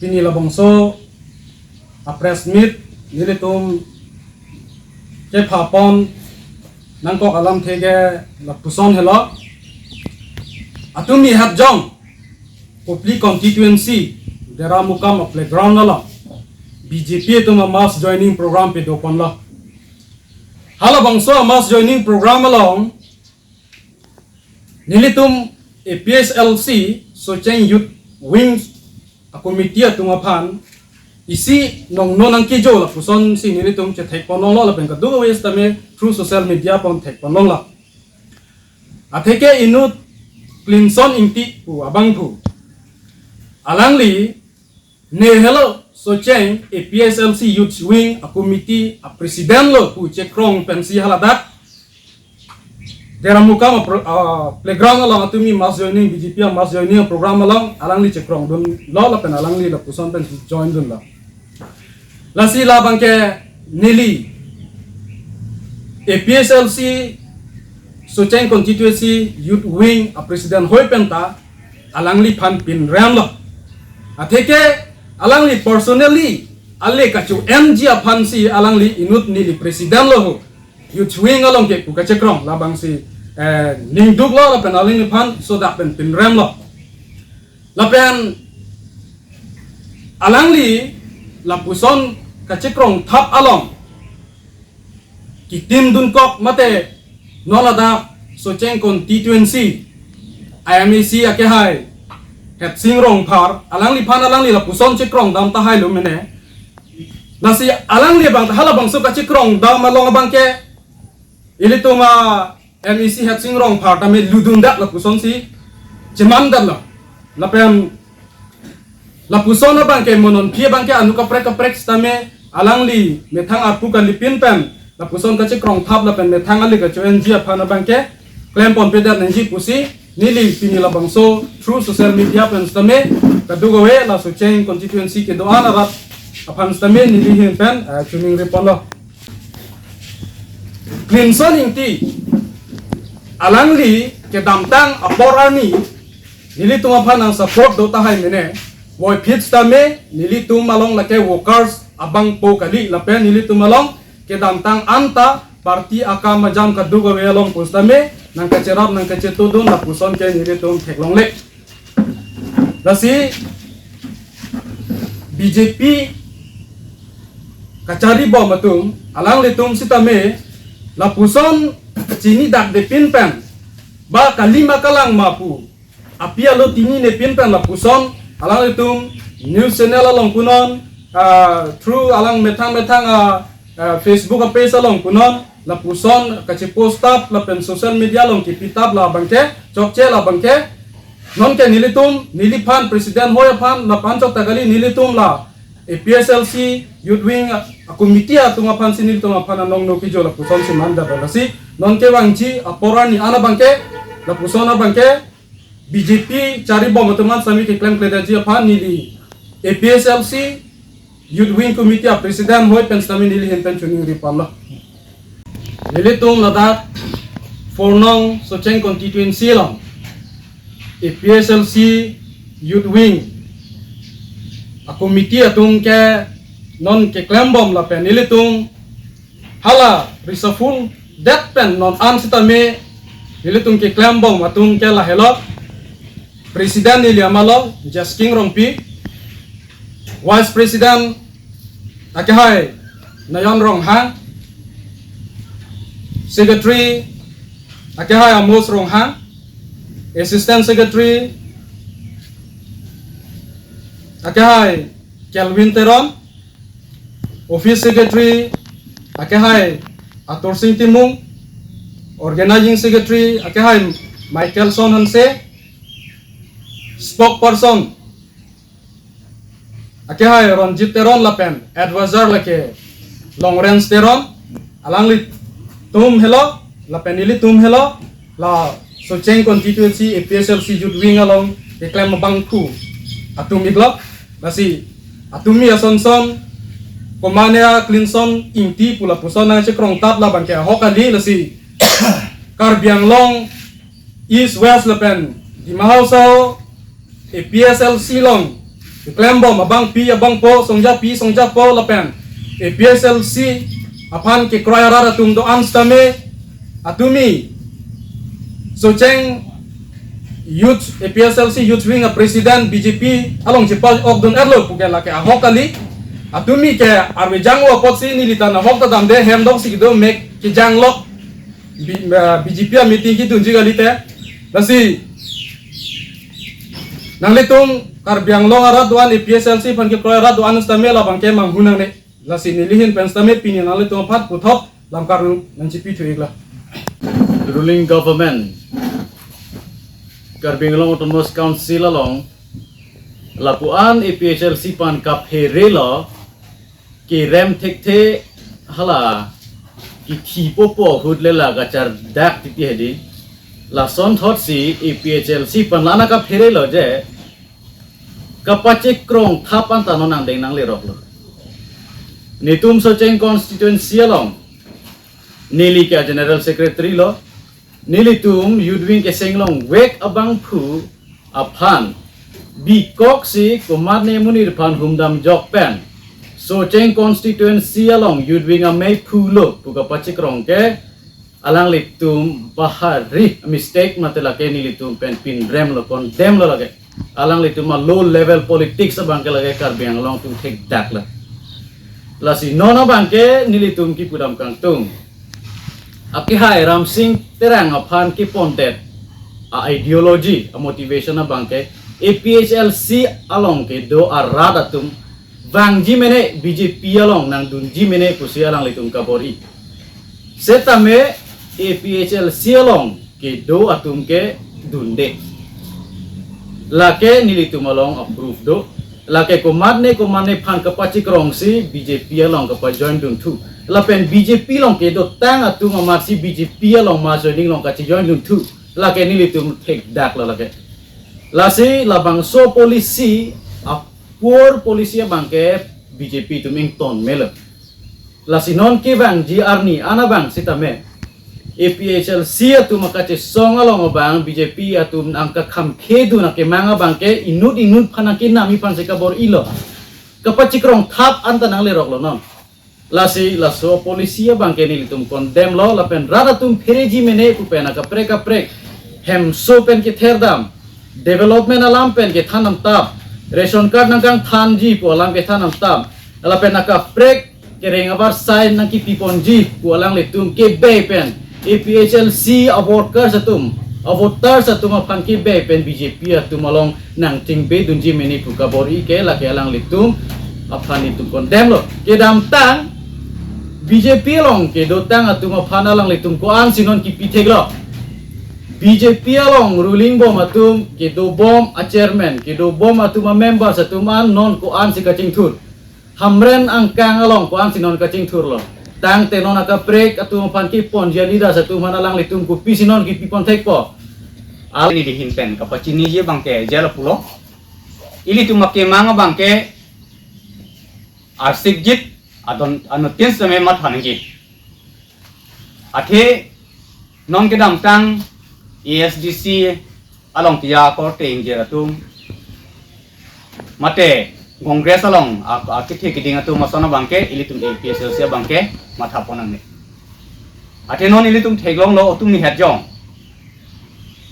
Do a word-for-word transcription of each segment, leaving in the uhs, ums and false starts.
Pini labangso a press meet nelitum kepha pon nangkok alamthe ke lapuson helo. Atumi hatjong Kopili constituency Deramukam a playground along B J P atum a mass joining program pado ponlo. Halabangso a mass joining program along nelitum A P H L C Socheng Youth Wing a committee atum aphan isi nongno nangkejo lapusonsi nelitum chethek ponlonglo lapen kadokave sitame through social media pon thek ponlonglo. Atheke inut Clinson Ingti pu abangphu, alangli ne helo Socheng A P H L C Youth Wing a committee a president lo pu chekrong pensi haladak Deramukam a pro- a playground along atumi mass joining, B J P a mass joining program along alangli chekrongdunlo lapen alangli lapuson pen joindunlo. Lasi labangke neli A P H L C Socheng Constituency Youth Wing a president hoi penta alangliphan pinremlo. Atheke alangli personally ale kacho-enji aphansi alangli inut neli president lo ho, Youth Wing along ke pu kachekrong labangsi eh, ningduklo lapen alangliphan sodak pen pinremlo. Lapen alangli lapuson kachekrong thap along kitim dunkok mate non ladak Socheng constituency M A C akehai Hetsing Rongphar alangliphan alangli lapuson chekrongdam tahailo mene. Lasi alangli bang halabangso kachekrongdam along abangke ilitum a M A C Hetsing Rongphar tame ludundak lapusonsi chemandamlo. Lapen lapuson abangke mo non phi abangke anu kaprek kaprek sitame alangli methang arpu kalipin pen lapuson kachekrong thap lapen methang ale kacho-enji aphan abangke klem ponpedet nangji pusi neli pini labangso through social media pen sitame kadokave la Socheng constituency kedo-an arat aphan sitame neli ahin pen eh, choningri ponlo. Clinson Ingti alangli kedamtang apor arni nelitum aphan nang support do tahai mene, voiphit sitame nelitum along lake workers abangpo kali lapen nelitum along kedamtang anta party akam ajam kadokave along pusitame nang kacherap nang kachetodun lapuson ke nelitum theklongle. Lasi B J P kacharibom atum alanglitum sitame lapuson chinidakdepin pen ba kalima kalangma pu api alo tininepin pen lapuson alanglitum news channel along punon ah, through alang methang methang ah, ah, Facebook a page along punon lapuson kachepost tap lapen social media along kipitap labangke chokche labangke nonke nelitum neliphan president hoi aphan lapen chokta kali nelitum la A P H L C Youth Wing a committee atum aphansi nelitum aphan anong no kijo lapusonsi mandamlo lasi nonke vangji apor arni an abangke lapuson abangke B J P charibom atum an sami keklemkledetji aphan neli A P H L C Youth Wing Committee a President hoi pen sitame neli ahin pen choningri ponlo. Nelitum ladak four nong Socheng constituency along A P H L C Youth Wing a committee atum ke non keklembom lapen nelitum hala reshuffle det pen non an sitame nelitum keklembom atum ke lahelo. President neli amalo Jasking Rongpi, Vice President akehai Nayon Ronghang, Secretary akehai Amos Ronghang, Assistant Secretary akehai Kelvin Teron, Office Secretary akehai Atur Sing Timung, Organizing Secretary akehai Michaelson Hanse, Spokesperson akehai Ronjit Teron lapen Advisor lake Longrenj Teron, alanglitum helo lapen nelitum helo la Socheng constituency A P H L C Youth Wing along keklem abangphu atum iglok lasi atumi asonson komane a Clinson Ingti pu lapuson nangchekrong tap labangke ahok kali lasi Karbi Anglong East West lapen Dima Hasao A P H L C along klembom abangpi abangpo, songjapi songjapo lapen A P H L C aphan kekroi arat atum do-an sitame, atumi Socheng Youth, A P H L C Youth Wing a President B J P along chepa-okdun-etlo puke lake ahok kali. Atumi ke arve jangvo apotsi neli ta nahok ta damde, hem doksi kedo mek kejanglo. B-, eh, B J P a meeting kedunji kalite. Lasi nanglitum Karbi Anglong arat do-an, A P H L C aphan kekroi arat do-an sitame labangke manghu nangne. Lasi neli ahin pen sitame pini nanglitum aphan puthot lamkar nangchepi thu-iklo. Ruling government, Karbi Anglong Autonomous Council along lapu-an A P H L C aphan kapherelo, kerem thekthe, hala kethipopo ahut le la kachardak titi hedi. Lasonthotsi A P H L C aphan la-an kapherelo je kapachekrong thap anta non angdeng nangleroklo. Netum Socheng constituency along neli ke General Secretary lo, nelitum Youth Wing keseng longvek abangphu aphan bikoksi komatne amonit aphan humdamjok pen Socheng constituency along Youth Wing amei phulo pu kapachekrong ke alanglitum bahari mistake mate lake nelitum pen pinremlo, condemn lo lake. Alanglitum a low level politics abangke lake Karbi Anglong atum thekdaklo. Lasi non abangke nelitum kipudam kangtung. Akehai Ramsing Terang aphan kepondet a ideology, a motivation abangke A P H L C along kedo arat atum vangji mene, B J P along nangdunji mene pusi alanglitum kabor-i. Setame A P H L C along kedo atum ke dunde. Lake nelitum along a proof do. Lake komatne komatne aphan kapachekrongsi B J P along kapajoin dunthu. Lapen B J P along kedotang atum amatsi B J P along mass joining along kachejoin dunthu. Lake nelitum thekdaklo lake. Lasi labangso policy, a poor policy abangke B J P atum ington melo. Lasi non kevangji arni an abang sitame A P H L C atum akachesong along abang B J P atum nangkakhamkhedun akemang abangke inut inut aphan nangkenami aphansi kabor-ilo. Kapachekrong thap anta nangleroklo non. Lasi laso policy abangke nelitum condemn lo, lapen rat atum phereji mene pu pen akaprek kaprek hemso pen ketherdam, development alam pen kethan damtap, ration card nangkangthanji pu alam kethan damtap, lapen akaprek kereng avarsai nangkepiponji pu alanglitum kebe pen A P H L C a workers atum, a voters atum aphan kebe pen B J P atum along nangchingbedunji mene pu kabor-i ke lake alanglitum aphan nelitum condemn lo. Kedamtang B J P along kedotang atum aphan alanglitum ko-ansi non kipi theklo. B J P along ruling bom atum, kedobom a chairman, kedobom atum a members atum an non ko-ansi kachingthur. Hamren angkang along ko-ansi non kachingthurlo. Tangte non akaprek atum aphan keponji a leaders atum aphan alanglitum kopisi non kipipon thekpo. Al- neli ahin pen kapachiniji abangke jelo pulo. Ilitum akemang abangke arsikjit, adon anuttin sitame matha nangji. Athe non kedamtang A S D C along tiya korte ingjir atum mate Congress along ak- akethe keding atum ason abangke ilitum A P H L C abangke mathapon nangne. Athe non ilitum theklonglo, atum ni hetjong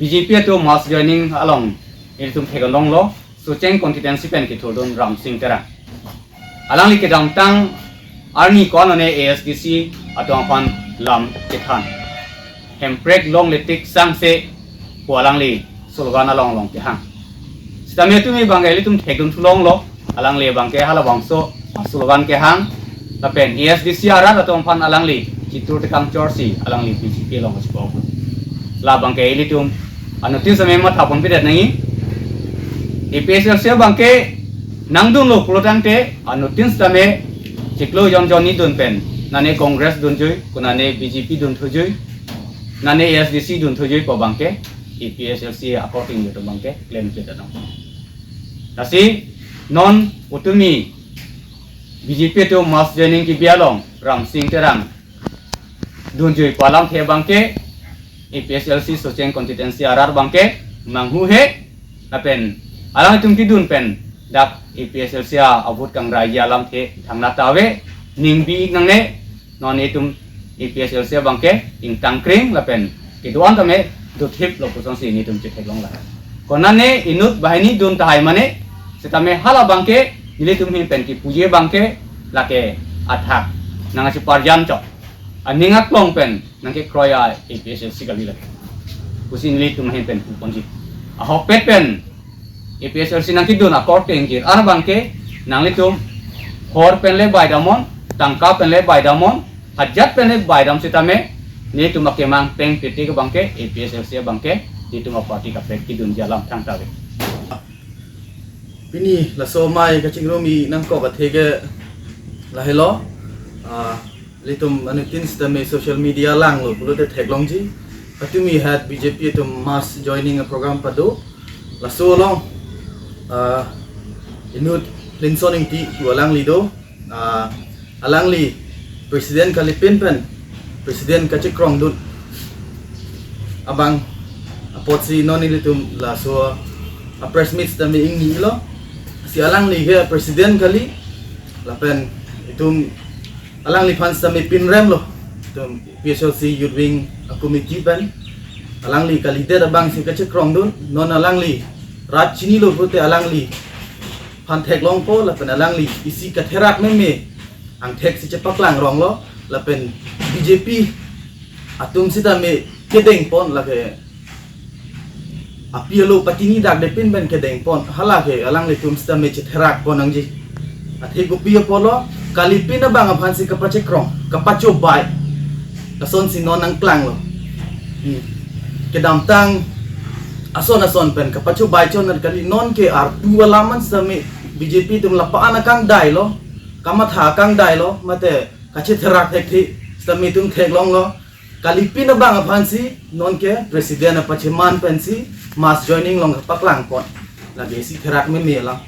B J P atum mass joining along ilitum theklonglo, Socheng constituency pen kethurdun Ramsing Terang. Alangli kedamtang arni ko-an one A S D C atum aphan lam kethan. Hemprek longle tik sangse pu alangli slogan along along kehang. Sitame tumi abangke ilitum thekdun thulonglo, alangli abangke halabangso slogan kehang. Lapen A S D C arat atum aphan alangli chitur tekang chorsi alangli B J P along chipok. Labangke ilitum anuttin sitame mathaponpedet nangji. A P H L C abangke nangdunlo pulotangte anuttin sitame chiklo jon jon ni dun pen, nane Congress dunjui, konane B J P dunthuijui, nane A S D C dunthuijui pu abangke A P H L C according to abangke claim kita dong. Lasi non utumi B J P atum mass joining kebi along Ramsing Terang dunjui pu alamthe abangke A P H L C Socheng constituency arat abangke manghuhe, lapen alangtum kedun pen Dak A P H L C a-vote kangrai alamthe thangnat ta ave, ningbi nangne, non itum A P H L C abangke ingtangkring lapen kedo-an tame dothip lo pusonsi nelitum chetheklong la. Konane inut banghini dun tahai mane, setame hala abangke nelitum ahin pen kipuji abangke lake athak nangcheparjan chok, aning aklong pen nangkekroi a-A P H L C kali lake pusi nelitum ahin pen puponji. Ahokpet pen A P H L C nangkedun akorte ingjir an abangke nanglitum hor pen le baidamnon, tangka pen le baidamnon, hajat pen le baidam setame nelitum akemang peng pete ke abangke A P H L C abangke nelitum aparty kaprek kedunji alam thangta ave. Pini laso amei kachingrum-i nangkok athe ke lahelo. Ah, ilitum anuttin setame social media langlo pulote theklongji. Patumi hat B J P atum mass joining a-program pado. Laso along, ah, inut Plinson Ingti pu alangli do. Ah, alangli president kalipin pen president kachekrongdun abang apotsi non ilitum laso a-press meet tame ingnilo. Si alangli ke president kali lapen itum alangliphan setame pinremlo. Itum P H L C Youth Wing a-committee pen alangli kalidet abangsi kachekrongdun, non alangli rat chinilo pulote alangliphan theklongpo lapen alangli isi katherak meme angthek si chepaklang ronglo lapen B J P atum setame kedengpon lake api alo patini dak depin pen kedengpon, hala ke alanglitum setame chetherakpon nangji. Athe kopi apotlo, kalipin abang aphansi kapachekrong, kapachobai, lasonsi non nangklanglo. Hmm. Kedamtang ason ason pen kapachobai chonat kali, non ke arpu alam an setame B J P atum lapu-an akangdailo, kamatha akangdailo, mate kachetherak thekthe setame itum theklonglo. Kalipin abang aphansi non ke president apacheman pensi mass joining along kapaklangpon. Lake isi therak meme alam.